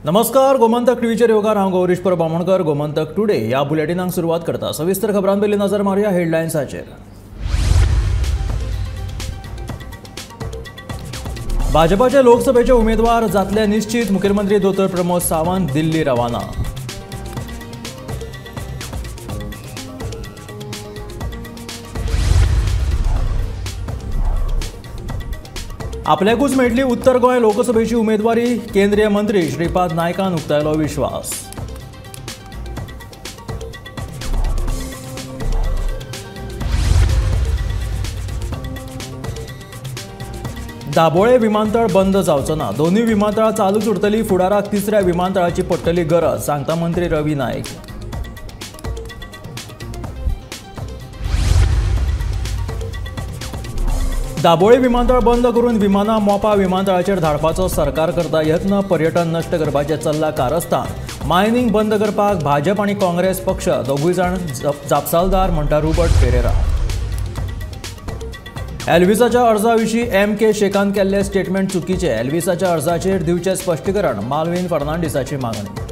नमस्कार, गोमंतक टीव्हीचेर येवकार. हांव गौरीश परब बामणकर. गोमंतक टुडे ह्या बुलेटिनाक सुरवात करता. सविस्तर खबरां पयलीं नजर मारुया हेडलायन्साचेर. भाजपाचे लोकसभेचे उमेदवार जातले निश्चित. मुख्यमंत्री दोतोर प्रमोद सावंत दिल्ली रवाना. आपल्याकूच मेळटली उत्तर गोंय लोकसभेची उमेदवारी. केंद्रीय मंत्री श्रीपाद नायकान उक्तायलो विश्वास. दाबोळे विमानतळ बंद जावचो ना, दोनूय विमानतळां चालूच उरतली. फुडाराक तिसऱ्या विमानतळाची पडटली गरज, सांगता मंत्री रवी नायक. दाबोळी विमानतळ बंद करून विमानां मोपा विमानतळाचेर धाडपाचो सरकार करता यत्न. पर्यटन नश्ट करपाचें चल्लां कारस्थान. मायनिंग बंद करपाक भाजप आनी काँग्रेस पक्ष दोगूय जाण जापसालदार, म्हणटा रुबर्ट फेरेरा. एल्विसाच्या अर्जा विशीं एम के शेखान केल्लें स्टेटमेंट चुकीचें. एल्विसाच्या अर्जाचेर दिवचें स्पश्टीकरण, मालवीन फर्नांडीसाची मागणी.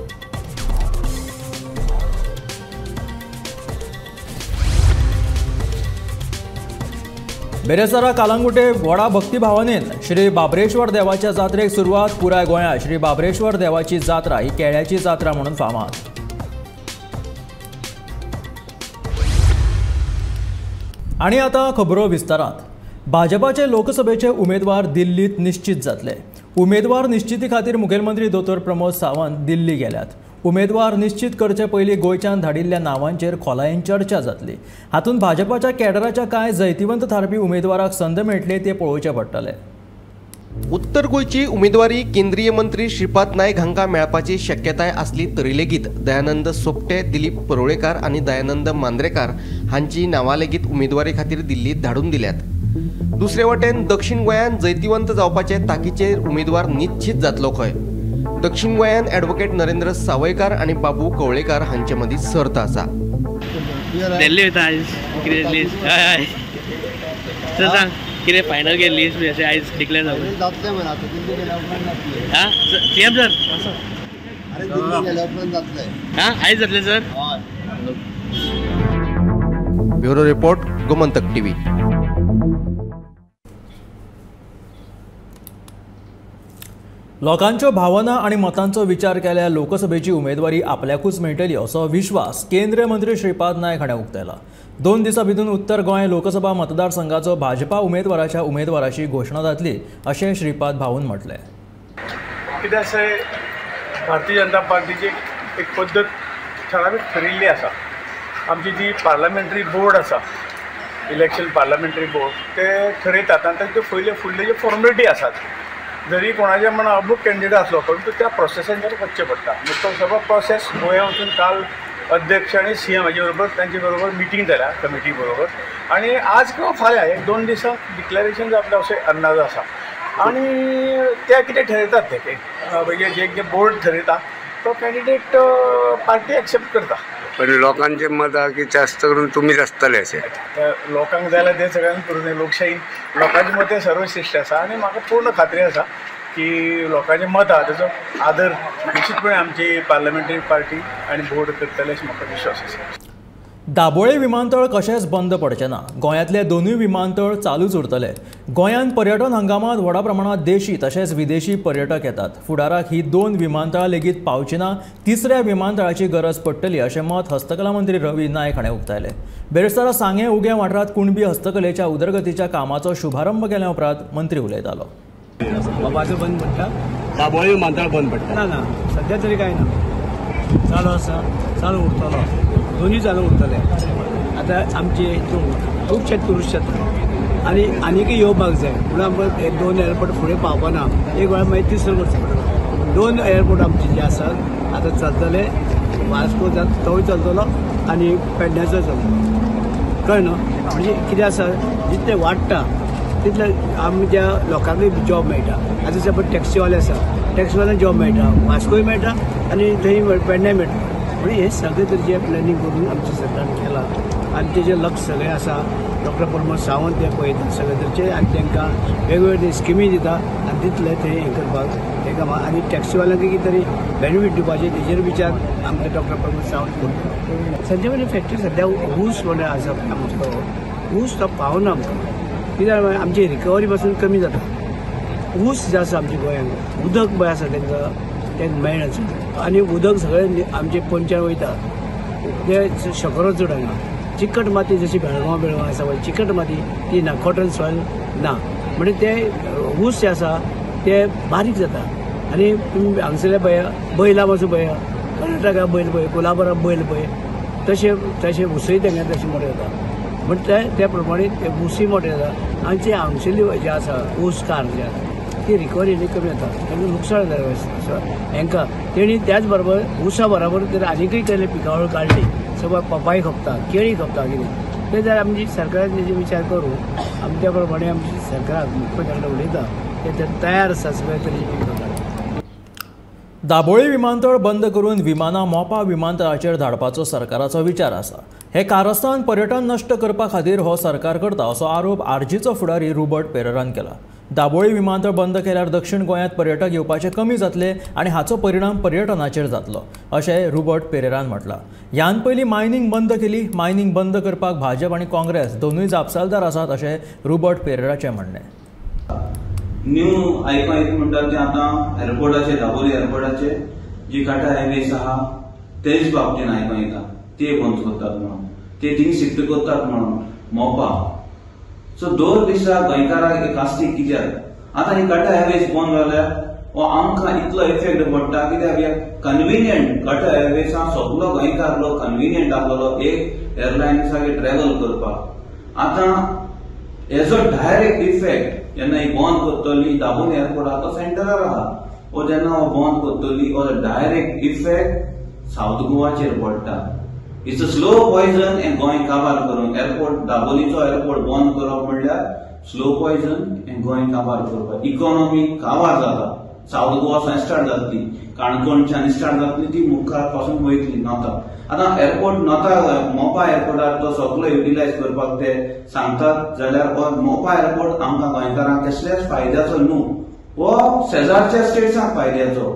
बेरेस्तारा कालांगुटे व्हडा भक्तिभावनेन श्री बाबरेश्वर देवाच्या जात्रेक सुरवात. पुराय गोंयांत श्री बाबरेश्वर देवाची जात्रा ही केळ्याची जात्रा म्हणून फामाद. आनी आतां खबरो विस्तारांत. भाजपाचे लोकसभेचे उमेदवार दिल्लीत निश्चित जातले. उमेदवार निश्चिती खातीर मुखेलमंत्री दोतोर प्रमोद सावंत दिल्ली गेल्यात. उमेदवार निश्चित करचे पयलीं गोंयच्यान धाडिल्ल्या नांवांचेर खोलायेन चर्चा जातली. हातूंत भाजपाच्या कॅडराच्या कांय जैतिवंत थारपी उमेदवाराक संद मेळटली ते पळोवचें पडटलें. उत्तर गोंयची उमेदवारी केंद्रीय मंत्री श्रीपाद नायक हांकां मेळपाची शक्यताय आसली तरी लेगीत दयानंद सोपटे, दिलीप परुळेकार आनी दयानंद मांद्रेकार हांची नांवां लेगीत उमेदवारी खातीर दिल्लीत धाडून दिल्यात. दुसरे वटेन दक्षिण गोंयांत जैतिवंत जावपाचे ताकीचेर उमेदवार निश्चित जातलो खंय. दक्षिण गोंयांत ॲडव्होकेट नरेंद्र सावयकार आनी बाबू कवळेकार हांचे मदीं सर्त आसा. दिल्ली वयता आयज कितें लिस्ट? हय हय सर सांग कितें फायनल केली लिस्ट बी अशें आयज डिक्लेअर जातलें मरे. आतां दिल्ली गेल्या उपरांत जातलें. हां सीएम सर, अरे दिल्ली गेल्या उपरांत जातलें. हां आयज जातलें sir. Bureau report, Gomantak TV. लोकांच्यो भावना आनी मतांचो विचार केल्यार लोकसभेची उमेदवारी आपल्याकूच मेळटली असो विश्वास केंद्रीय मंत्री श्रीपाद नायक हाणें उक्तायला. 2 दिसां भितर उत्तर गोंय लोकसभा मतदारसंघाचो भाजपा उमेदवाराच्या उमेदवाराची घोशणा जातली अशें श्रीपाद भाऊन म्हटलें. कितें आसा, भारतीय जनता पार्टीची एक पद्दत ठरावीक ठरिल्ली आसा. आमची जी पार्लमेंटरी बोर्ड आसा, इलेक्शन पार्लमेंटरी बोर्ड, ते ठरयतात आनी तांच्यो पयले फुडले ज्यो फॉर्मेलिटी आसात, जरी कोणाचे म्हण अमूक कॅन्डिडेट आसलो परंतु त्या प्रोसेसान ताका वचचें पडटा. तो सगळो प्रोसेस गोंया वचून काल अध्यक्ष आनी सी एम हाजे बरोबर तांचे बरोबर मिटींग जाल्या कमिटी बरोबर, आनी आज किंवा फाल्यां एक 2 दिसांक डिक्लेरेशन जातलें अशें अंदाज आसा. आनी ते कितें ठरयतात ते म्हणजे जे कितें बोर्ड ठरयता तो कॅन्डिडेट पार्टी एक्सेप्ट करता. पण लोकांचें मत आहा की जास्त करून तुमीच आसतले अशें लोकांक जाय जाल्यार तें सगळ्यांक करूं न्हय. लोकशाही लोकांचें मत हें सर्वश्रेश्ठ आसा आनी म्हाका पूर्ण खात्री आसा की लोकांचें मत आहा तेजो आदर निश्चितपणे आमची पार्लमेंटरी पार्टी आनी बोर्ड करतले अशें म्हाका विश्वास आसा. दाबोळे विमानतळ कशेंच बंद पडचें ना. गोंयांतले दोनूय विमानतळ चालूच उरतले. गोंयांत पर्यटन हंगामांत व्हडा प्रमाणांत देशी तशेंच विदेशी पर्यटक येतात. फुडाराक ही 2 विमानतळां लेगीत पावची ना, तिसऱ्या विमानतळाची गरज पडटली अशें मत हस्तकला मंत्री रवी नायक हाणें उक्तायलें. बेरेस्तारा सांगें उगें वाठारांत कुणबी हस्तकलेच्या उदरगतीच्या कामाचो शुभारंभ केल्या उपरांत मंत्री उलयतालो. बंद पडटा दाबोळे विमानतळ बंद पडटा ना, ना सध्या तरी कांय ना, चालू आसा, चालू उरतलो, दोन्ही चालू उरतले. आतां आमचे खुबशे ट्युरिस्ट येता आनी आनीकय येवपाक जाय म्हणून आमकां हे 2 एअरपोर्ट फुडें पावपाना, एक वेळार मागीर तिसरो करचो पडटलो. 2 एअरपोर्ट आमचे जे आसात आतां चलतले, वास्को तोय चलतलो आनी पेडण्याचो चलतलो. कळ्ळें न्हू? म्हणजे कितें आसा, जितलें वाडटा तितलें आमच्या लोकांकूय जॉब मेळटा. आतां सपोज टॅक्सीवाले आसा, टॅक्सीवाल्यांक जॉब मेळटा, वास्कोय मेळटा आनी थंय पेडण्याय मेळटा. म्हणजे हे सगळे तरेचें प्लॅनिंग करून आमच्या सरकारान केलां आनी तेजें लक्ष सगळें आसा. डॉक्टर प्रमोद सावंत ते पळयता सगळे तरेचे आनी तांकां वेगवेगळे स्किमी दिता आनी दितले ते हें करपाक तेका आनी टॅक्सीवाल्यांक कितें तरी बेनिफीट दिवपाचें तेजेर विचार आमकां डॉक्टर प्रमोद सावंत करता. संजीवनी फॅक्टरी सद्या ऊस म्हणल्यार आसा आमचो ऊस तो पावना आमकां, कित्याक आमची रिकवरी पासून कमी जाता. ऊस जे आसा आमच्या गोंयांत उदक पळय आसा तांकां तांकां मेळना आनी उदक सगळें आमचे पंचान वयता ते शकरो चड हांगा चिकट माती जशी बेळगांव बेळगांव आसा पळय चिकट माती ती ना, कॉटन सॉयल ना, म्हणजे ते ऊस जे आसा ते बारीक जाता. आनी तुमी हांगसरले पळय बैलां पासून पळय कर्नाटका बैल पळय कोल्हापुरा बैल पळय तशें तशें उसय तांकां तशें मोठे जाता. म्हण ते प्रमाणे ते ऊसय मोठे जाता आनी ते हांगसरली जे आसा ऊसकार जे आसा ती रिकवरी कमी जाता, तांकां लुकसाण जाता हांकां. तेणी त्याच बरोबर ऊसा बराबर तर आनीकय कसले पिकावळ काडली, सगळं पपाय खपता, केळी खपता कितें ते जर आमची सरकारान तेजे विचार करून आमी त्या प्रमाणे आमची सरकाराक मुख्यमंत्र्या कडेन उलयता ते तयार आसा सगळे तरेची पिकां काडपाक. दाबोळी विमानतळ बंद करून विमानां मोपा विमानतळाचेर धाडपाचो सरकाराचो विचार आसा. हे कारस्थान पर्यटन नश्ट करपा खातीर हो सरकार करता असो आरोप आरजीचो फुडारी रुबर्ट पेरेरान केला. दाबोळी विमानतळ बंद केल्यार दक्षिण गोंयांत पर्यटक येवपाचे कमी जातले आनी हाचो परिणाम पर्यटनाचेर जातलो अशें रुबर्ट पेरेरान म्हटलां. ह्यान पयलीं मायनींग बंद केली. मायनींग बंद करपाक भाजप आनी काँग्रेस दोनूय जापसालदार आसात अशें रुबर्ट पेरेराचें म्हणणें. न्यू आयको एक म्हणटा ते आतां एअरपोर्टाचे दाबोली एअरपोर्टाचे जी काटा हायवेज आहा तेच बाबतीन आयको येता ते बंद करतात म्हणून ते थिंग शिफ्ट करतात म्हणून मोपा. सो दर दिसा गोंयकाराक एक आस्तीक कित्याक आतां ही काटा हायवेज बंद जाल्यार हो आमकां इतलो इफेक्ट पडटा कित्याक कन्विनियंट काटा हायवेजा सगलो गोंयकार लोक कन्विनियंट आसलेलो एक एअरलायन्साक ट्रॅव्हल करपाक. आतां हेजो डायरेक्ट इफेक्ट जेन्ना ही बंद करतली दाबोली एअरपोर्ट आहा तो सेंटरार आहा वो जेन्ना हो बंद करतली हो डायरेक्ट इफेक्ट सावथ गोवाचेर पडटा. It's a slow poison हें गोंय काबार करूंक एअरपोर्ट दाबोलीचो एअरपोर्ट बंद करप म्हणल्यार स्लो पॉयझन हें गोंय काबार करपाक इकॉनॉमी काबार जाता. सावथ गोवा सावन स्टार्ट जातली, काणकोणच्यान स्टार्ट जातली, ती मुखार पासून वयतली नॉर्थाक. आतां एअरपोर्ट नॉर्थाक मोपा एअरपोर्टार तो सगलो युटिलायज करपाक ते सांगतात जाल्यार हो मोपा एअरपोर्ट आमकां गोंयकारांक कसल्याच फायद्याचो न्हू, हो शेजारच्या स्टेट्सांक फायद्याचो.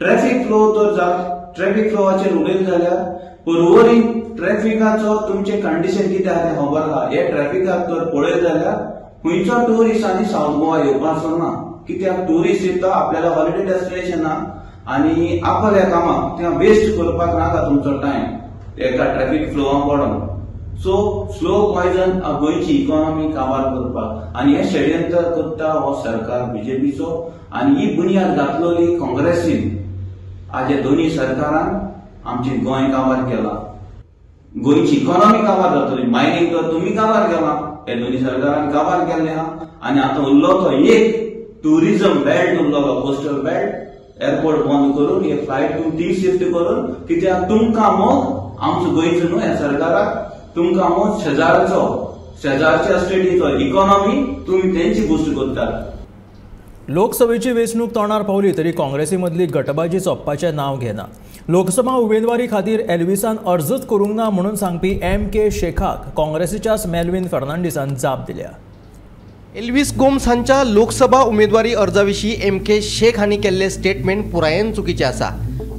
ट्रॅफिक फ्लो तर ट्रॅफिक फ्लोवाचेर उलयले जाल्यार पर्वरी ट्रॅफिकाचो तुमचें कंडिशन कितें आहा तें खबर आहा. हे ट्रॅफिकाक तर पळयत जाल्यार खंयचो ट्युरिस्ट आनी सावथ गोवा येवपाचो ना, कित्याक ट्युरिस्ट येता आपल्याला हॉलिडे डेस्टिनेशनाक आनी आपल्या कामाक थिंगा वेस्ट करपाक नाका तुमचो टायम एका ट्रॅफिक फ्लोवाक पडोन. सो स्लो पॉयझन गोंयची इकॉनॉमी काबार करपाक आनी हें षडयंत्र करता हो सरकार बीजेपीचो आनी ही बुन्याद घातलेली काँग्रेसीन. आज हे दोनूय सरकारान आमचें गोंय काबार केलां, गोंयची इकॉनॉमी काबार जातली. मायनींग तर तुमी काबार केलां, हे दोनूय सरकारान काबार केल्लें आहा आनी आतां उरलो तो एक ट्युरिझम बेल्ट उरलो, कोस्टल बेल्ट. एअरपोर्ट बंद करून हे फ्लायट तुमी ती शिफ्ट करून कित्याक तुमकां मोग आमचो गोंयचो न्हू ह्या सरकाराक तुमकां मोग शेजारचो शेजारच्या स्टेटीचो इकॉनॉमी तुमी तेंची बुस्ट करतात. लोकसभेची वेंचणूक तोंडार पावली तरी काँग्रेसी मदली गटबाजी सोंपपाचें नांव घेना. लोकसभा उमेदवारी खातीर एल्विसान अर्जच करूंक ना म्हणून सांगपी एम के शेखाक काँग्रेसीच्याच मेलविन फर्नांडीसान जाप दिल्या. एल्विस गोम्स हांच्या लोकसभा उमेदवारी अर्जा विशीं एम के शेख हांणी केल्लें स्टेटमेंट पुरायेन चुकीचें आसा.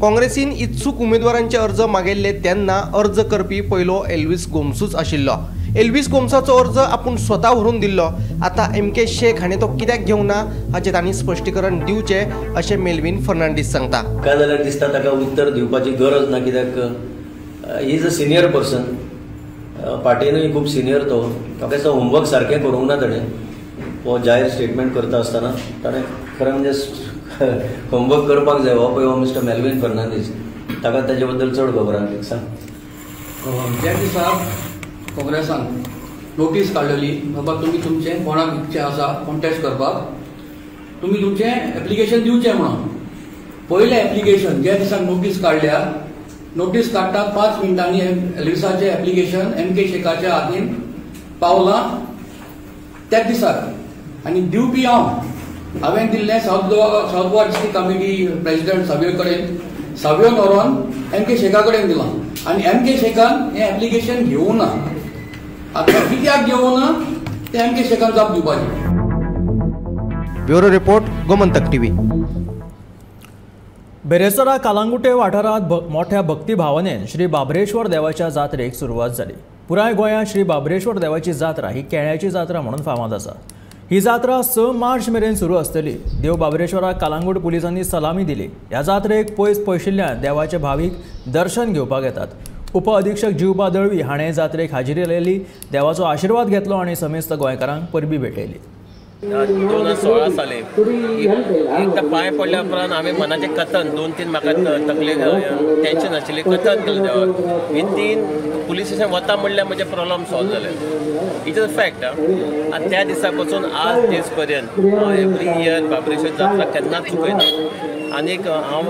काँग्रेसीन इत्सूक उमेदवारांचे अर्ज मागयल्ले तेन्ना अर्ज करपी पयलो एल्विस गोम्सूच आशिल्लो. एल्विस गोम्साचो अर्ज आपूण स्वता व्हरून दिल्लो. आतां एम के शेख हाणें तो कित्याक घेवंक ना हाचें तांणी स्पश्टीकरण दिवचें अशें मेलविन फर्नांडीस सांगता. काय जाल्यार दिसता ताका उत्तर दिवपाची गरज ना, कित्याक he is a senior person, पार्टीनूय खूब सिनियर तो. म्हाका दिसता होमवर्क सारकें करूंक ना ताणें. हो जाहीर स्टेटमेंट करता आसतना ताणें खरें म्हणजे होमवर्क करपाक जाय. हो पळय हो मिस्टर मेलविन फर्नांडीस, ताका ताजे बद्दल चड खबर आसा. सांग. ज्या दिसा काँग्रेसान नोटीस काडलेली बाबा तुमी तुमचें कोणाक इच्छा आसा कॉन्टेस्ट करपाक तुमी तुमचें एप्लिकेशन दिवचें म्हणून, पयलें एप्लिकेशन ज्या दिसाक नोटीस काडल्या, नोटीस काडटा 5 मिनटांनी एल्विसाचें एप्लिकेशन एम के शेखाच्या हातीन पावलां त्याच दिसाक. आनी दिवपी हांव, हांवें दिल्लें South Goa district committee president Savio कडेन, सावियोन व्हरोन एम के शेखा कडेन दिलां आनी एम के शेखान हें एप्लिकेशन घेवूं ना. आतां कित्याक घेवूं ना तें एम के शेखान जाप दिवपाची. Bureau report, Gomantak TV. बेरेस्तारा कालांगुटे वाठारांत मोठ्या भक्तिभावनेन श्री बाबरेश्वर देवाच्या जात्रेक सुरवात जाली. पुराय गोंयांत श्री बाबरेश्वर देवाची जात्रा ही केळ्याची जात्रा म्हणून फामाद आसा. ही जात्रा 6 मार्च मेरेन सुरू आसतली. देव बाबरेश्वराक कालांगूट पुलिसांनी सलामी दिली. ह्या जात्रेक पयस पयशिल्ल्यान देवाचे भावीक दर्शन घेवपाक येतात. उप अधीक्षक जीवबा दळवी हाणें जात्रेक हाजेरी लायली, देवाचो आशिर्वाद घेतलो आनी समेस्त गोंयकारांक परबी भेटयली. 2016 साली एकदां पांय पडल्या उपरांत हांवें मनाचें कथन 2-3 म्हाका तकलेक टेंशन आशिल्लें, कथन केलें देवाक. विथीन पुलीस स्टेशन वता म्हणल्यार म्हजें प्रॉब्लम सॉल्व जालें. It is a fact. आनी त्या दिसा पासून आज दीस पर्यंत हांव एवरी इयर बाबरेश्वर जात्रा केन्नाच चुकयना. आनीक हांव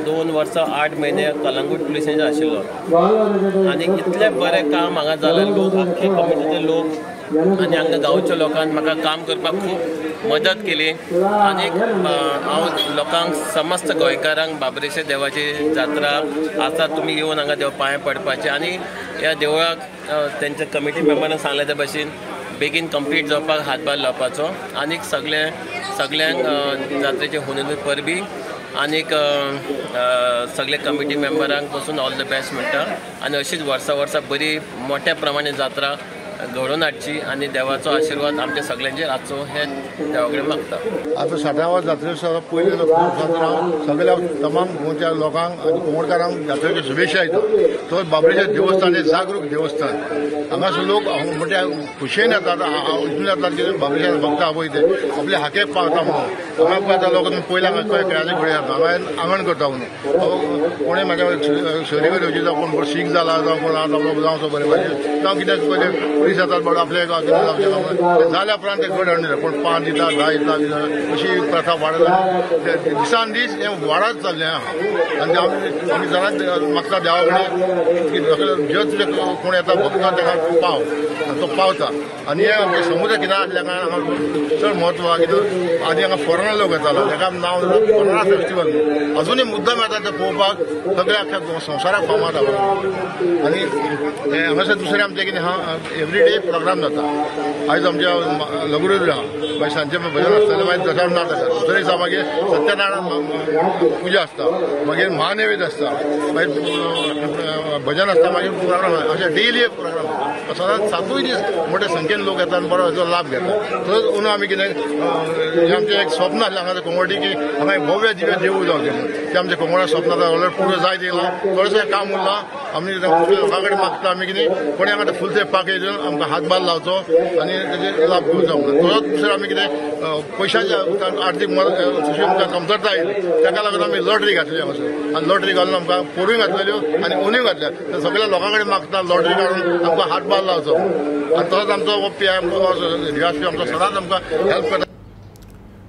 2 वर्सां 8 म्हयने कलंगूट पुलीस स्टेशनार आशिल्लो आनी इतलें बरें काम हांगा जालें. लोक आख्खे कम्युनिटीचे लोक आनी हांगा गांवच्या लोकांक म्हाका काम करपाक खूब मदत केली. आनी हांव लोकांक, समस्त गोंयकारांक बाबरेश्वर देवाची जात्रा आसा, तुमी येवन हांगा देव पांय पडपाचें. आनी ह्या देवळाक तेंच्या कमिटी मेंबरान सांगलें त्या भशेन बेगीन कंप्लीट जावपाक हातभार लावपाचो. आनीक सगळ्यांक जात्रेचे हुनून परबी आनीक सगळे कमिटी मेंबरांक पसून ऑल the best म्हणटा. आनी अशीच वर्सा वर्सा बरी मोठ्या प्रमाणे जात्रा घडोवन हाडची आनी देवाचो आशिर्वाद आमच्या सगळ्यांचेर आसचो हें देवा कडेन मागता. आतां 60व्या जात्रेचो पयले जात्रा सगळ्या तमाम गोंयच्या लोकांक आनी कोंकणकारांक जात्रेच्यो शुभेच्छा दिता. तो बाबरेश्वर देवस्थान हें जागरूक देवस्थान. हांगासर लोक मोठ्या खुशयेन येतात, इतून येतात की बाबरेश्वर भक्त पळय ते आपले हाके पावता म्हणून. हांगा आतां लोक पयल्या खेळाचे घडये जाता, हांगा आंगण करता म्हणून. कोणें म्हाज्या शरीर येवची, जावं कोण शीख जाला, जावं कोण आपलो जावचो बरें भाशेन, जावं कितें पयलें पुलीस येतात बरो आपले जाल्या उपरांत ते घड हाडून कोण 5 दिता, 10 दिता, अशी प्रथा वाडत दिसान दीस हें वाडत चल्लें आहा. आनी आमी जाणां मागता देवा कडेन की जे तुजे कोण येता भक्त ताका पाव, आनी तो पावता. आनी हें आमचें समुद्र किनार आसल्या कारणान हांगा चड म्हत्व आहा. कित्याक आदी हांगा फॉरेनर लोक येतालो, ताका नांव फॉरेनर फेस्टिवल अजुनूय मुद्दम येता ते पळोवपाक, सगळ्या आख्या संवसाराक फामाद आहा. आनी हांगासर दुसरें आमचें कितें आहा, एवरी डे प्रोग्राम जाता. आयज आमच्या लघुरुद्र आहा, मागीर सांजचें भजन आसतलें, मागीर दशावतार नाच आसता, दुसरे दिसा मागीर सत्यनारायण पुजा आसता, मागीर महानैवेद्य आसता, मागीर भजन आसता, मागीर प्रोग्राम, अशें डेली एक प्रोग्राम आसता. सदांच 7 दीस मोठ्या संख्येन लोक येता आनी बरो हेचो लाभ घेता. तसोच अंदू आमी कितें हें आमचें एक स्वप्न आसलें हांगा कोंकणी की हांगा एक भव्य दिव्य देवूळ जावचें म्हणून. तें आमचें कोंकणा स्वप्न आतां ऑलरेडी पुरो जायत येयलां. थोडेशें काम उरलां. आमी लोकां कडेन मागता आमी कितें कोणी हांगा फुलते पाके दिवन आमकां हातभार लावचो आनी तेजेर लाभ घेवचो म्हणून. तसोच दुसरें आमी कितें पयशांच्या आर्थीक मदत तशी आमकां कमतरता आयली, ताका लागून आमी लॉटरी घातली हांगासर. आनी लॉटरी घालून आमकां पोरूय घातलेल्यो आनी ओनूय घातल्या. सगळ्या लोकां कडेन मागता लॉटरी काडून आमकां हातभार लावचो. आनी तसोच आमचो पी रियाज आमचो सदांच आमकां हेल्प करता.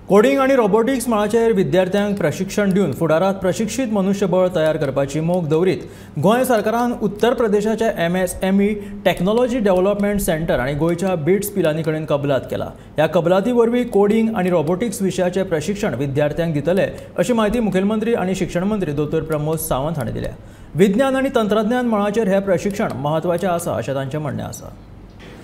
कोडिंग आनी रोबोटिक्स मळाचेर विद्यार्थ्यांक प्रशिक्षण दिवन फुडारांत प्रशिक्षीत मनुष्यबळ तयार करपाची मोख दवरीत गोंय सरकारान उत्तर प्रदेशाच्या MSME technology development centre आनी गोंयच्या बिट्स पिलानी कडेन कबलात केला. ह्या कबलाती वरवीं कोडिंग आनी रोबोटिक्स विशयाचें प्रशिक्षण विद्यार्थ्यांक दितले अशी म्हायती मुखेलमंत्री आनी शिक्षण मंत्री दोतोर प्रमोद सावंत हांणी दिल्या. विज्ञान आनी तंत्रज्ञान मळाचेर हें प्रशिक्षण म्हत्वाचें आसा अशें तांचें म्हणणें आसा.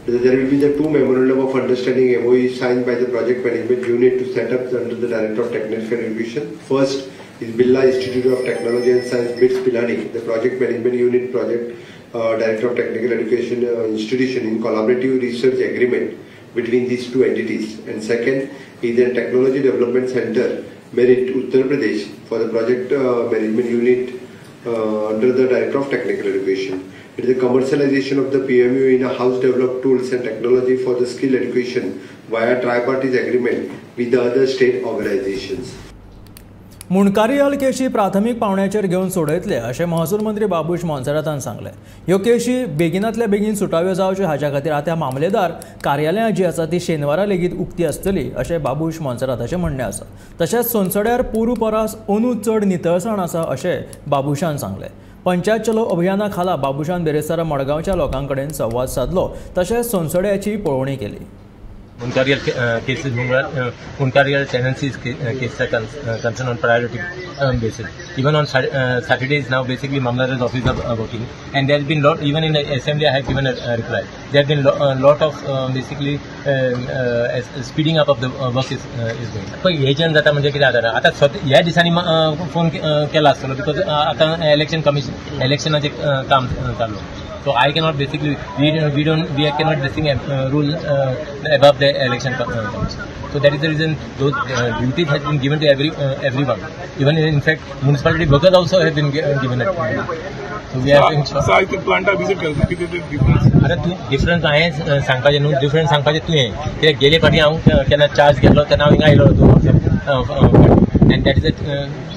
There will be the 2 memorandum of understanding MOU signed by the project management unit to set up under the Director of Technical Education. First is Birla Institute of Technology and Science, BITS Pilani, the project management unit project Director of Technical Education institution in collaborative research agreement between these 2 entities. And second is the Technology Development Center, Merit, Uttar Pradesh, for the project management unit under the Director of Technical Education. It is the commercialization of the PMU in a house developed tools and technology for the skill education via tripartite agreement with the other state organizations. मुंडकारीयल केशी प्राथमीक पावंड्याचेर घेवन सोडयतले अशें महसूल मंत्री बाबूश मोन्सेरातान सांगलें. ह्यो केशी बेगिनांतल्या बेगीन सुटाव्यो जावच्यो हाच्या खातीर आतां मामलेदार कार्यालयां जी आसा ती शेनवारा लेगीत उक्ती आसतली अशें बाबूश मोन्सेराताचें म्हणणें आसा. तशेंच सोनसड्यार पोरू परस अंदू चड नितळसाण आसा अशें बाबूशान सांगलें. पंचायत चलो अभियाना खाला बाबूशान बेरेस्तारा मडगांवच्या लोकां कडेन संवाद सादलो तशेंच सोनसड्याची पळोवणी केली. Munkarial cases, Munkarial tenancies cases are concerned on priority basis. Even on Saturdays now, basically Mamlatdar's office are working, and there has been lot. Even in the assembly, I have given a reply. There have been lot of basically speeding up of the work is going. पण हेच्यान जाता म्हणजे कितें जाता आतां ह्या दिसांनी phone केला आसतलो because आतां इलेक्शन कमिशन इलेक्शनाचें काम चालू. So I cannot basically, we cannot basically rule above the election commission. So that is the reason those duties have been given to everyone. Even in fact, municipality workers also have been given it. So we are doing. So I think plant visit करता कितें ते difference? आतां तूं difference हांवें सांगपाचें न्हू, difference सांगपाचें तुवें कित्याक गेले फावटी हांव केन्ना चार्ज घेतलो तेन्ना हांव हिंगा आयलो and that is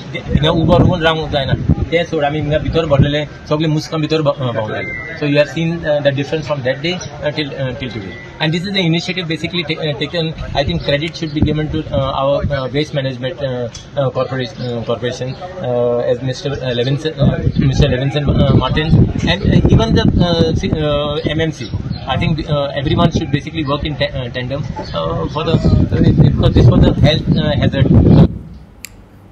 हिंगा उबो रावून रावंक जायना. ते सोड आमी हिंगा भितर भरलेले सगळे मुस्कां भितर भोंवले. So you have seen the difference from that day till today. And this is the initiative basically taken. I think credit should be given to our waste management corporation as Mr. Levinson Martin, and even the MMC. I think everyone should basically work in tandem for the because this was a health hazard.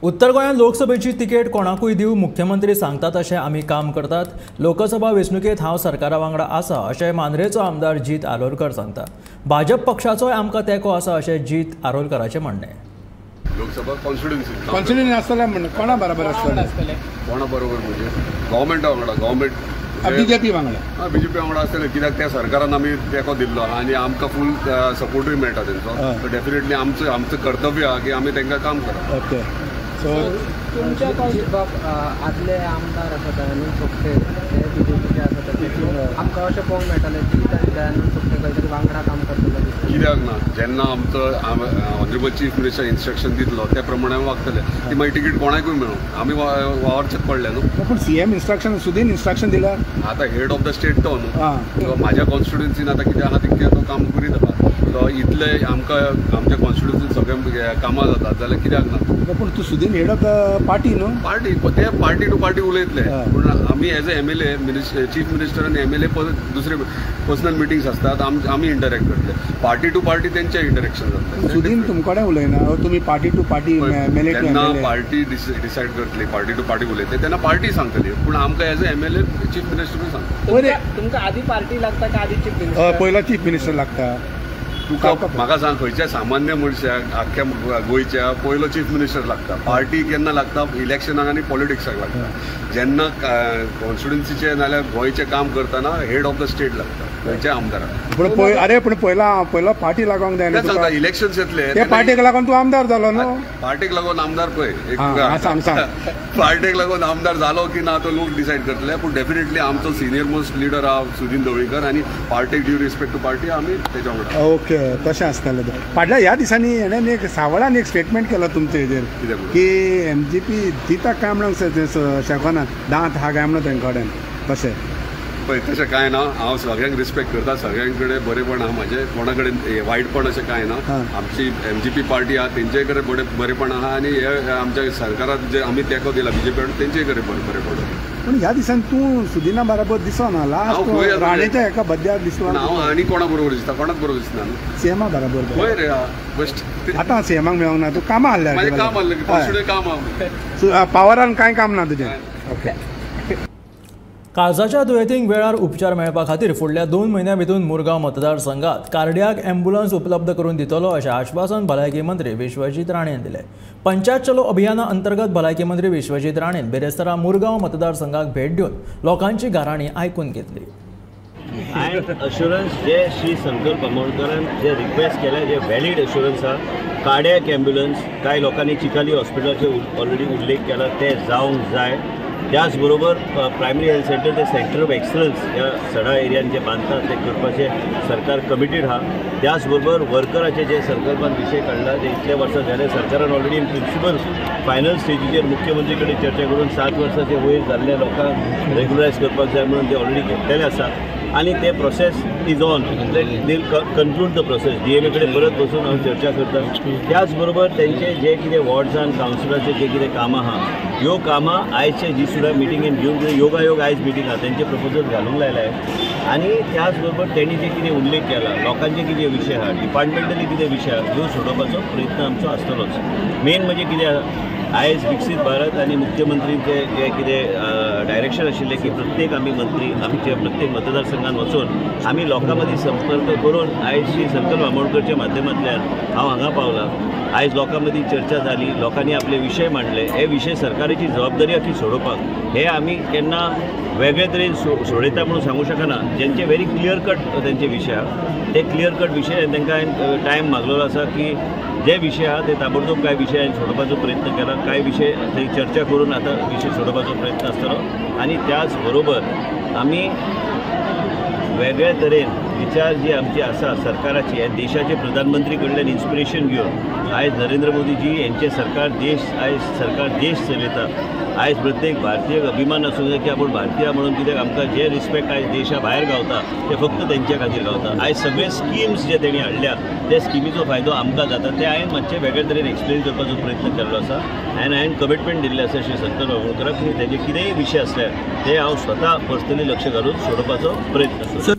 उत्तर गोंयांत लोकसभेची ticket कोणाकूय दिवं मुख्यमंत्री सांगतात अशें आमी काम करतात. लोकसभा वेंचणुकेंत हांव सरकारा वांगडा आसा अशें मांद्रेचो आमदार जीत आरोलकर सांगता. भाजप पक्षाचोय आमकां तेंको आसा अशें जीत आरोलकराचें म्हणणें. लोकसभा कॉन्स्टिट्युएन्सी कॉन्स्टिट्युएन्सी आसतलें म्हण कोणा बरोबर आसतलें? कोणा बरोबर म्हणजे गव्हर्मेंटा वांगडा, गव्हर्मेंट बीजेपी वांगडा. हां, बीजेपी वांगडा आसतलें कित्याक त्या सरकारान आमी तेंको दिल्लो आहा आनी आमकां फूल सपोर्टूय मेळटा तेंचो. डेफिनेटली आमचो आमचो कर्तव्य आहा की आमी तांकां काम करप. ओके. तुमच्या बाब आदले आमदार आसा दयानंद सोपटे ते बीजेपीचे आसा, आमकां अशें पळोवंक मेळटालें जीत आनी दयानंद सोपटे खंय तरी वांगडा काम करतले. कित्याक ना, जेन्ना आमचो ऑनरेबल चीफ मिनिस्टर इन्स्ट्रक्शन दितलो त्या प्रमाणे आमी वागतले. ती मागीर तिकीट कोणाकूय मेळूं, आमी वावरचेच पडले न्हू. पूण सीएम इन्स्ट्रक्शन सुदीन इन्स्ट्रक्शन दिल्यार आतां हेड ऑफ the state तो न्हू. म्हाज्या कॉन्स्टिट्युएन्सीन आतां कितें आहा तितकें तो काम करीत आहा. सो इतले आमकां आमच्या कॉन्स्टिट्युएन्सीन सगळें कामां जातात जाल्यार कित्याक ना. पूण तूं Sudin head of the party न्हू. पार्टी ते पार्टी टू पार्टी उलयतले, पूण आमी as a MLA chief minister आनी एमएलए दुसरे पर्सनल मिटिंग्स आसतात, आमी इंटरेक्ट करतले. पार्टी टू पार्टी तेंचे इंटरेक्शन जातलें. सुदीन तुमकडे उलयना, तुमी पार्टी टू पार्टी जेन्ना पार्टी डिसायड करतली पार्टी टू पार्टी उलयतले तेन्ना पार्टी सांगतली, पूण आमकां एज अ एमएलए चीफ मिनिस्टरूय सांगता. तुमकां आदी पार्टी लागता काय आदी चीफ मिनिस्टर? पयलो चीफ मिनिस्टर लागता. तुका म्हाका सांग, खंयच्या सामान्य मनशाक आख्ख्या गोंयच्या पयलो चीफ मिनिस्टर लागता. पार्टी केन्ना लागता? इलेक्शनाक आनी पॉलिटिक्साक लागता. जेन्ना कॉन्स्टिट्युएन्सीचें नाल्यार गोंयचें काम करतना हेड ऑफ the state लागता खंयच्या आमदाराक. पूण अरे पूण पयलो पार्टी लागोंक जाय. सांगता इलेक्शन येतले ते पार्टीक लागून तूं आमदार जालो न्हू. पार्टीक लागून आमदार पळय एक पार्टीक लागून आमदार जालो की ना तो लोक डिसायड करतले, पूण डेफिनेटली आमचो सिनियर मोस्ट लिडर आहा सुदीन ढवळीकर आनी पार्टीक ड्यू रिस्पेक्ट टू पार्टी आमी तेच्या वांगडा. ओके, तशें आसतलें. फाटल्या ह्या दिसांनी हेणें एक सावळान एक स्टेटमेंट केलो तुमचे हेजेर की एमजीपी दिता काय म्हणून शकना, दांत हा काय म्हणून तेंचे कडेन. तशें पळय तशें कांय ना, हांव सगळ्यांक रिस्पेक्ट करता, सगळ्यां कडेन बरेपण आहा म्हाजें, कोणा कडेन वायटपण अशें कांय ना. आमची एमजीपी पार्टी आहा तेंचे कडेन बरेपण आहा आनी हे आमच्या सरकाराक जे आमी तेंको दिला बीजेपी तेंचे कडेन बरेपण आहा. पूण ह्या दिसांनी तूं सुदिना बराबर दिसना, लास्ट राणेच्या एका बद्द्याक दिसलो. हांव आनी कोणा बरोबर दिसता? कोणाच बरोबर दिसना. सीएमा बराबर खंय रे बेस्ट. आतां सीएमाक मेळोंक ना, तूं कामां आहल्यार. म्हाजें काम आहलें, कॉन्स्टिट्युएन्सी काम आहा. पावरान कांय काम ना तुजें. ओके. काळजाच्या दुयेंतींक वेळार उपचार मेळपा खातीर फुडल्या 2 म्हयन्यां भितर मुरगांव मतदारसंघात कार्डियाक ॲम्ब्युलन्स उपलब्ध करून दितलो अशें आश्वासन भलायकी मंत्री विश्वजीत राणेन दिलें. पंचायत चलो अभियाना अंतर्गत भलायकी मंत्री विश्वजीत राणेन बिरेस्तारा मुरगांव मतदारसंघाक भेट दिवन लोकांची गाराणी आयकून घेतली. अश्युरन्स जे श्री शंकर बामोणकरान जे रिक्वेस्ट केले जे व्हॅलिड अश्युरन्स आहा, कार्डियक ॲम्ब्युलन्स कांय लोकांनी चिकाली हॉस्पिटलाचे ऑलरेडी उल्लेख केला ते जावंक जाय. त्याच बरोबर प्रायमरी हेल्थ सेंटर ते सेंटर ऑफ एक्सलन्स ह्या सडा एरियान जे बांदतात ते करपाचें सरकार कमिटेड आहा. त्याच बरोबर वर्कराचे जे संकल्पान विशय काडला ते इतले वर्सां जाले सरकारान ऑलरेडी इन प्रिंसिपल फायनल स्टेजीचेर मुख्यमंत्री कडेन चर्चा करून 7 वर्साचे वयर जाल्ले लोकांक रेगुलरायज करपाक जाय म्हणून ते ऑलरेडी घेतलेले आसा. आनी ते process is on, they conclude the process. DMA कडेन परत बसून हांव चर्चा करता. त्याच बरोबर तेंचे जे कितें वॉर्ड्सान कावन्सिलाचे जे कितें कामां आहा ह्यो कामां आयचे जी सुद्दां मिटिंगेन घेवन योगायोग आयज मिटींग आहा तेंचे प्रपोजल घालूंक लायले आनी त्याच बरोबर तेणी जे कितें उल्लेख केला लोकांचे कितें विशय आहा डिपार्टमेंटली कितें विशय आहा ह्यो सोडोवपाचो प्रयत्न आमचो आसतलोच. मेन म्हणजे कितें आहा आयज विकसीत भारत आनी मुख्यमंत्रींचे जे कितें डायरेक्शन आशिल्लें की प्रत्येक आमी मंत्री आमच्या प्रत्येक मतदारसंघात वचून आमी लोकां मदीं संपर्क करून आयज श्री संकल्प आमोणकरच्या माध्यमांतल्यान हांव हांगा पावला. आयज लोकां मदीं चर्चा जाली, लोकांनी आपले विशय मांडले. हे विशय सरकाराची जबाबदारी आहा की सोडोवपाक. हे आमी केन्ना वेगळे तरेन सोडयता म्हणून सांगू शकना. जेंचे व्हेरी क्लियर कट तेंचे विशय आहा ते क्लियर कट विशय तांकां हांवें टायम मागलेलो आसा की जे विशय आहा ते ताबडतोब कांय विशय हांवें सोडोवपाचो प्रयत्न केला, कांय विशय थंय चर्चा करून आतां विशय सोडोवपाचो प्रयत्न आसतलो. आनी त्याच बरोबर आमी वेगळे तरेन विचार जी आमची आसा सरकाराची ह्या देशाचे प्रधानमंत्री कडल्यान इन्स्पिरेशन घेवन आयज नरेंद्र मोदीजी यांचे सरकार देश आयज सरकार देश चलयता. आयज प्रत्येक भारतीय अभिमान आसूंक जाय की आपूण भारतीय म्हणून, कित्याक आमकां जे रिस्पेक्ट आयज देशा भायर गावता ते फक्त तेंच्या खातीर गावता. आयज सगळे स्किम्स जे तेणी हाडल्या ते स्किमीचो फायदो आमकां जाता ते हांवें मातशें वेगळे तरेन एक्सप्लेन करपाचो प्रयत्न केल्लो आसा. आनी हांवें कमिटमेंट दिल्लें आसा श्री संकल्प आमोणकराक की तेजे कितेंय विशय आसल्यार ते हांव स्वता पर्सनली लक्ष घालून सोडोवपाचो प्रयत्न करतलो.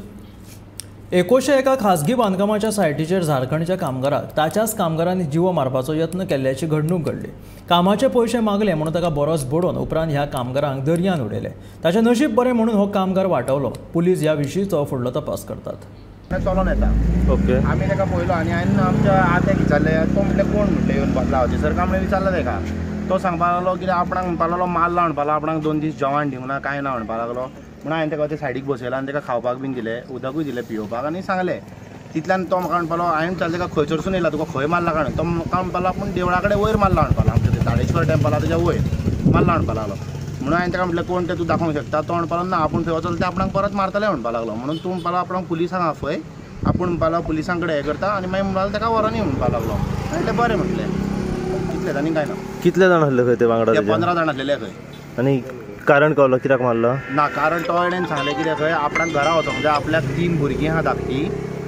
एकोशे एका खासगी बांदकामाच्या सायटीचेर झारखंडच्या कामगाराक ताच्याच कामगारांनी जिवो मारपाचो यत्न केल्ल्याची घडणूक घडली. कामाचे पयशे मागले म्हणून ताका बरोच बडोवन उपरांत ह्या कामगारांक दर्यान उडयले. ताचें नशीब बरें म्हणून हो कामगार वाटवलो. पुलीस ह्या विशींचो फुडलो तपास करतात. चलोन येता ओके आमी ताका पळयलो आनी हांवें आमच्या आत्याक विचारलें, तो म्हटलें कोण म्हटलें येवन बसला ऑफिसर काय म्हणून विचारलें ताका. तो सांगपाक लागलो कितें आपणाक म्हणपाक लागलो मारला म्हणपाक लागलो, आपणाक 2 दीस जेवण दिवंक ना कांय ना म्हणपाक लागलो. म्हणून हांवें ताका ते सायडीक बसयला आनी ताका खावपाक बीन दिलें, उदकूय दिलें पियोवपाक आनी सांगलें. तितल्यान तो म्हाका म्हणपालो, हांवें विचारलें ताका खंयसरसून येयला तुका खंय मारला काय म्हणून. तो म्हाका म्हणपालो आपूण देवळा कडेन वयर मारला म्हणपालो, आमच्या ते ताडेश्वर टेम्पल आहा तेज्या वयर मारला म्हणपाक लागलो. म्हणून हांवें ताका म्हटलें कोण तें तूं दाखोवंक शकता. तो म्हणपालो ना आपूण थंय वचोन ते आपणाक परत मारतले म्हणपाक लागलो. म्हणून तूं म्हणपालो आपणाक पुलिसांक आपय, आपूण म्हणपालो पुलिसां कडेन हें करता आनी मागीर म्हणपालो ताका व्हरोन म्हणपाक लागलो. म्हटलें बरें म्हटलें, तितलें आनी कांय ना. कितले जाण आसले खंय ते वांगडा? 15 जाण आसलेले खंय. आनी कारण कळ्ळो कित्याक मारलो ना? कारण तो एणेन सांगलें कितें खंय आपणाक घरा वचोंक जाय, आपल्याक 3 भुरगीं आहा धाकटी,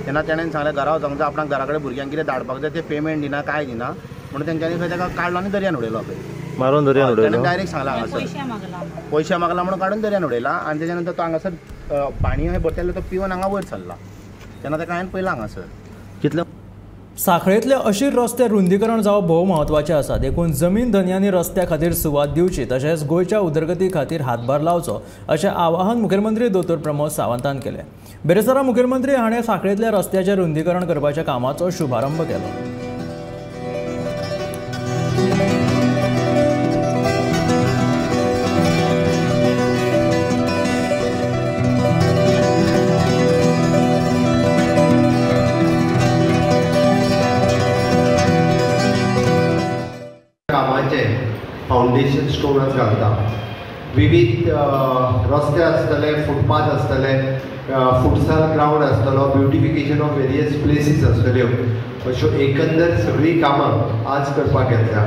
तेन्ना तेणेन सांगलें घरा वचोंक जाय, आपणाक घरा कडेन भुरग्यांक कितें धाडपाक जाय, ते पेमेंट दिना कांय दिना म्हणून तेंच्यांनी खंय ताका काडलो आनी दर्यान उडयलो खंय, मारून दर्यान उडयलो. तेणें डायरेक्ट सांगलां हांगासर पयशे मागला म्हणून काडून दर्यान उडयला. आनी तेच्या नंतर तो हांगासर पाणी अहें भरतालो तो पिवन हांगा वयर सरला, तेन्ना ताका हांवें पळयला हांगासर. कितले साखळेंतले अशीर रस्ते रुंदीकरण जावप भोव म्हत्वाचें आसा, देखून जमीन धनयांनी रस्त्या खातीर सुवात दिवची तशेंच गोंयच्या उदरगती खातीर हातभार लावचो अशें आवाहन मुखेलमंत्री दोतोर प्रमोद सावंतान केलें. बेरेस्तारा मुखेलमंत्री हाणें साखळेंतल्या रस्त्याचें रुंदीकरण करपाच्या कामाचो शुभारंभ केलो. फावंडेशन स्टोनच घालता, विविध रस्ते आसतले, फुटपाथ आसतले, फुटसाल ग्रावंड आसतलो, ब्युटिफिकेशन ऑफ वेरियस प्लेसीस आसतल्यो, अश्यो एकंदर सगळीं कामां आज करपाक घेतल्या.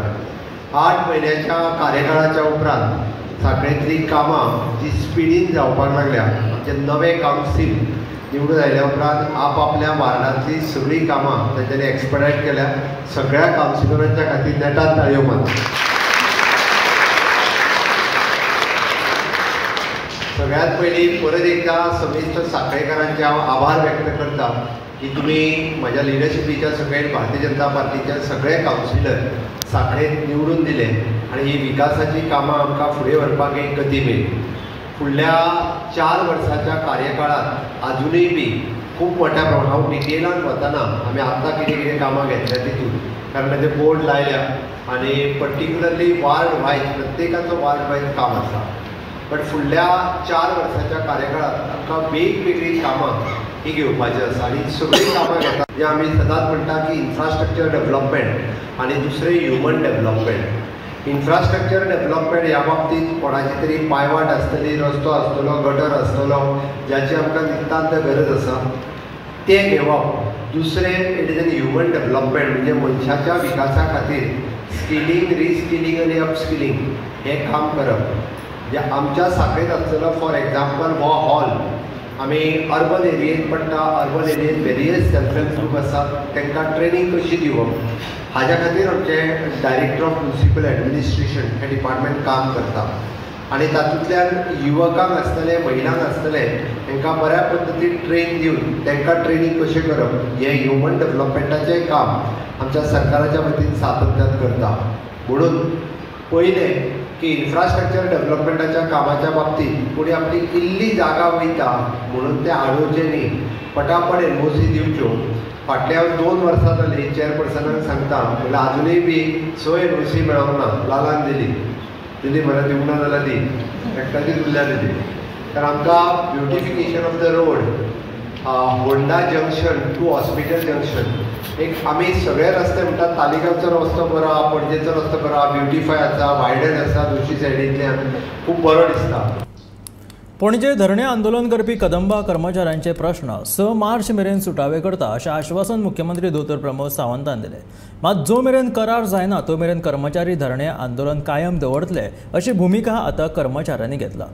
8 म्हयन्याच्या कार्यकाळाच्या उपरांत साखळेंतलीं कामां जी स्पिडीन जावपाक लागल्या, आमचें नवें कावन्सील निवडून आयल्या उपरांत आपआपल्या वार्डांतलीं सगळीं कामां तांच्यांनी एक्सपेडायट केल्या. सगळ्या कावन्सिलरांच्या खातीर नेटान ताळयो मारता. सगळ्यात पयलीं परत एकदा समेस्त साखळेकारांचे हांव आभार व्यक्त करता की तुमी म्हज्या लिडरशिपीच्या सगळे भारतीय जनता पार्टीच्या सगळे कावन्सिलर साखळेंत निवडून दिले आनी ही विकासाचीं कामां आमकां फुडें व्हरपाक एक गती मेळ्ळी. फुडल्या 4 वर्सांच्या कार्यकाळांत आजुनूय बी खूब मोठ्या प्रमाणात हांव डिटेलान वतना आमी आतां कितें कितें कामां घेतल्या तितून, कारण ताचे बोर्ड लायल्या आनी पर्टिक्युलरली वार्ड वायज प्रत्येकाचो वार्ड वायज काम आसा. बट फुडल्या 4 वर्सांच्या कार्यकाळांत आमकां वेगवेगळीं कामां ही घेवपाची आसा आनी सगळीं कामां घेता. जे आमी सदांच म्हणटा की इन्फ्रास्ट्रक्चर डेवलपमेंट आनी दुसरें ह्युमन डेवलपमेंट. इन्फ्रास्ट्रक्चर डेवलपमेंट ह्या बाबतींत कोणाची तरी पायवाट आसतली, रस्तो आसतलो, गटर आसतलो, ज्याची आमकां नितांत गरज आसा तें घेवप. दुसरें it is an human development, म्हणजे मनशाच्या विकासा खातीर स्किलिंग, रिस्किलिंग आनी अपस्किलिंग हें काम करप. जे आमच्या साखळेंत आसतलो, फॉर एग्जाम्पल हो हॉल आमी अर्बन एरियेन पडटा, अर्बन एरियेन वेरियस सेल्फ हेल्प ग्रूप आसात, तांकां ट्रेनींग कशी दिवप हाज्या खातीर आमचें डायरेक्टर ऑफ म्युनिसिपल एडमिनिस्ट्रेशन हें डिपार्टमेंट काम करता आनी तातूंतल्यान युवकांक आसतले, महिलांक आसतले, तांकां बऱ्या पद्दतीन ट्रेन दिवन तांकां ट्रेनींग कशें करप हें ह्युमन डेवलपमेंटाचें काम आमच्या सरकाराच्या वतीन सातत्यान करता. म्हणून पयलें की इन्फ्रास्ट्रक्चर डेवलपमेंटाच्या कामाच्या बाबतींत कोणी आपली इल्ली जागा वयता म्हणून तें आडोवचें न्ही, पटापट एनओसी दिवच्यो. फाटल्या 2 वर्सां जालीं चेअरपर्सनाक सांगता म्हणल्यार आजुनूय बी 6 एनओसी मेळोंक ना. लालान दिली दिली म्हळ्यार दिवंक ना जाल्यार दी, एकट्याचीच उरल्या दिली. तर आमकां beautification of the road Honda junction to hospital junction एक आमी सगळे रस्ते म्हणटात, तालिगांवचो रस्तो बरो आहा, पणजेचो रस्तो बरो आहा, ब्युटिफाय आसा, वायडन आसा, दुसरी सायडींतल्यान खूब बरो दिसता. पणजे धरणे आंदोलन करपी कदंबा कर्मचाऱ्यांचे प्रश्न 6 मार्च मेरेन सुटावे करता अशें आश्वासन मुख्यमंत्री दोतोर प्रमोद सावंतान दिलें. मात जो मेरेन करार जायना तो मेरेन कर्मचारी धरणे आंदोलन कायम दवरतले अशी भुमिका आतां कर्मचाऱ्यांनी घेतला.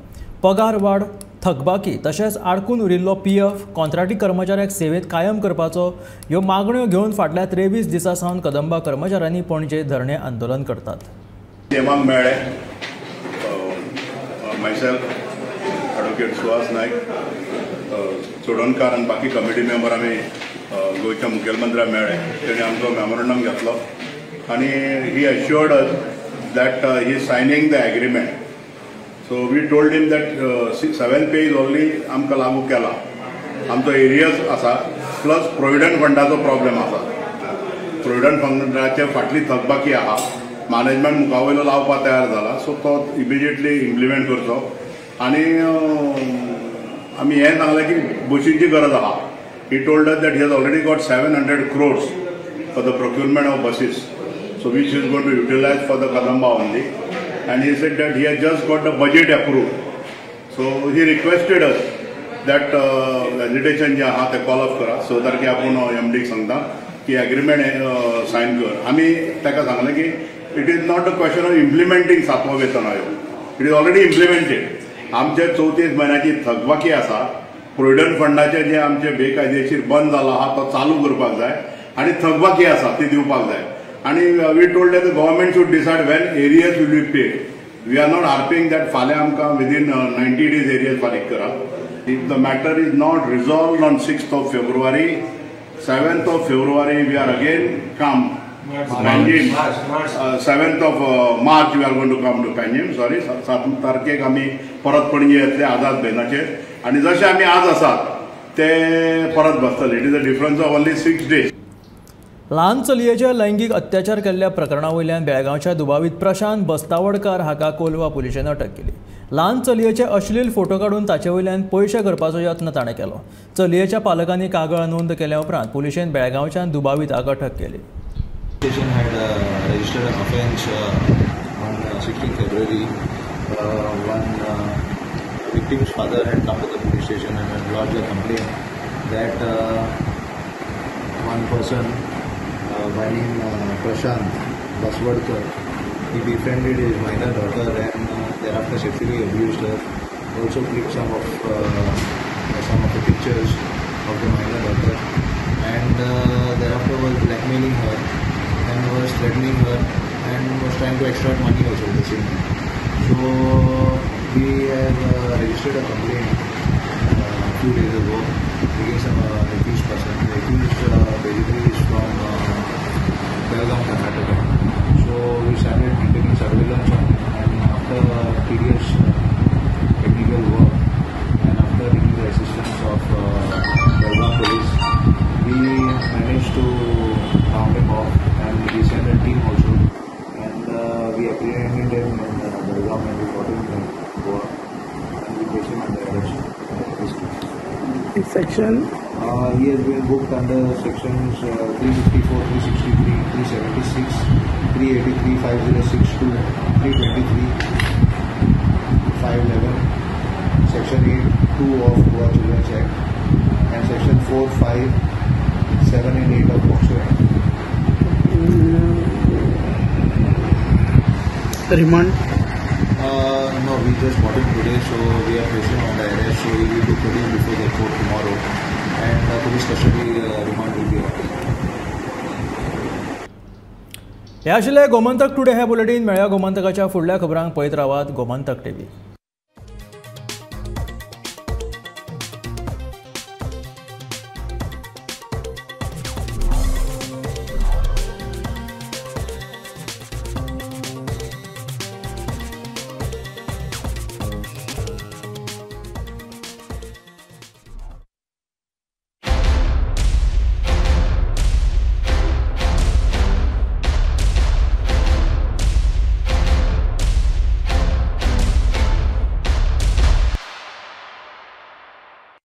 पगार वाड, थकबाकी तशेंच आडकून उरिल्लो पीएफ, कॉन्ट्राक्टी कर्मचाऱ्यांक सेवेत कायम करपाचो ह्यो मागण्यो घेवन फाटल्या 23 दिसां सावन कदंबा कर्मचाऱ्यांनी पणजे धरणे आंदोलन करतात. मेळ्ळे मायसेल्फ एडवोकेट सुहास नायक चोडणकार आनी बाकी कमिटी मेंबर आमी गोंयच्या मुखेलमंत्र्याक मेळ्ळे. तेणी आमचो मेमोरंडम घेतलो आनी he assured us that he signing the agreement. So we told him that 7th pay is only आमकां लागू केला, आमचो एरियर्स आसा, प्लस प्रोविडंट फंडाचो प्रॉब्लेम आसा. प्रोविडंट फंडाचे फाटली थकबाकी आहा, मॅनेजमेंट मुखा वयलो लावपाक तयार जाला, सो तो इमिजिएटली इम्प्लिमेंट करचो. आनी आमी हें सांगलें की बशींची गरज आहा. He told us that he has already got 700 crores for the procurement of buses, so which is going to utilise for the Kadamba only. And he said that he has just got the budget approved. So he requested us that agitation जे आहा तें call of करा, 6 तारखे आपूण एमडीक सांगता की agreement sign कर. आमी ताका सांगलें की it is not a question of implementing 7वो वेतन आयोग, it is already implemented. आमचे 34 म्हयन्याची थकबाकी आसा, प्रोविडंट फंडाचे जे आमचे बेकायदेशीर बंद जाला आहा तो चालू करपाक जाय आनी थकबाकी आसा ती दिवपाक जाय. आनी we told that the government should decide when arrears will be paid. We are not harping that फाल्यां आमकां विदीन 90 days arrears फारीक करा. If the matter is not resolved on 6th of February, 7th of February we are again come Panjim. 7th of March we are going to come to Panjim. Sorry, 7 तारखेक आमी परत पणजे येतले आझाद बेनाचेर आनी जशे आमी आज आसात ते परत बसतले. It is a difference of only 6 days. ल्हान चलयेचेर लैंगीक अत्याचार केल्ल्या प्रकरणा वयल्यान बेळगांवच्या दुबावीत प्रशांत बस्तावडकार हाका कोलवा पुलिशेन अटक केली. ल्हान चलयेचे अश्लील फोटो काडून ताचे वयल्यान पयशे करपाचो यत्न ताणें केलो. चलयेच्या पालकांनी कागाळ नोंद केल्या उपरांत पुलिशेन बेळगांवच्यान दुबाविताक अटक केली. Station had registered an offence on 16 February. One victim's father had come to the police station and had lodged a complaint that one person by name Prashant Baswadkar, he befriended his minor daughter and thereafter sexually abused her. Also clicked some of the pictures of the minor daughter and thereafter was blackmailing her and was threatening her and was trying to extort money also at the same time. So we have registered a complaint a few days ago against some accused person. The accused basically is from Belgaum, Karnataka. So we started maintaining surveillance on him, and after tedious technical work and after taking the assistance of Belgaum police, we managed to round him off, and we sent a team also, and we apprehended him in Belgaum and we brought him in Goa and we placed him under arrest. Section? He has been booked under sections 354, 363, 376, 383, 5062, 323, 511, section 8(2) of Goa Children's Act, and section 4, 5, 7 and 8 of POCSO Act. Remand? No, we just brought him today, so we are placing on the arrest. So he will be produced before the court tomorrow, and police custody remand will be ordered. हे आशिल्लें Gomantak today हे bulletin. मेळया गोमंतकाच्या फुडल्या खबरांक. पळयत रावात Gomantak TV.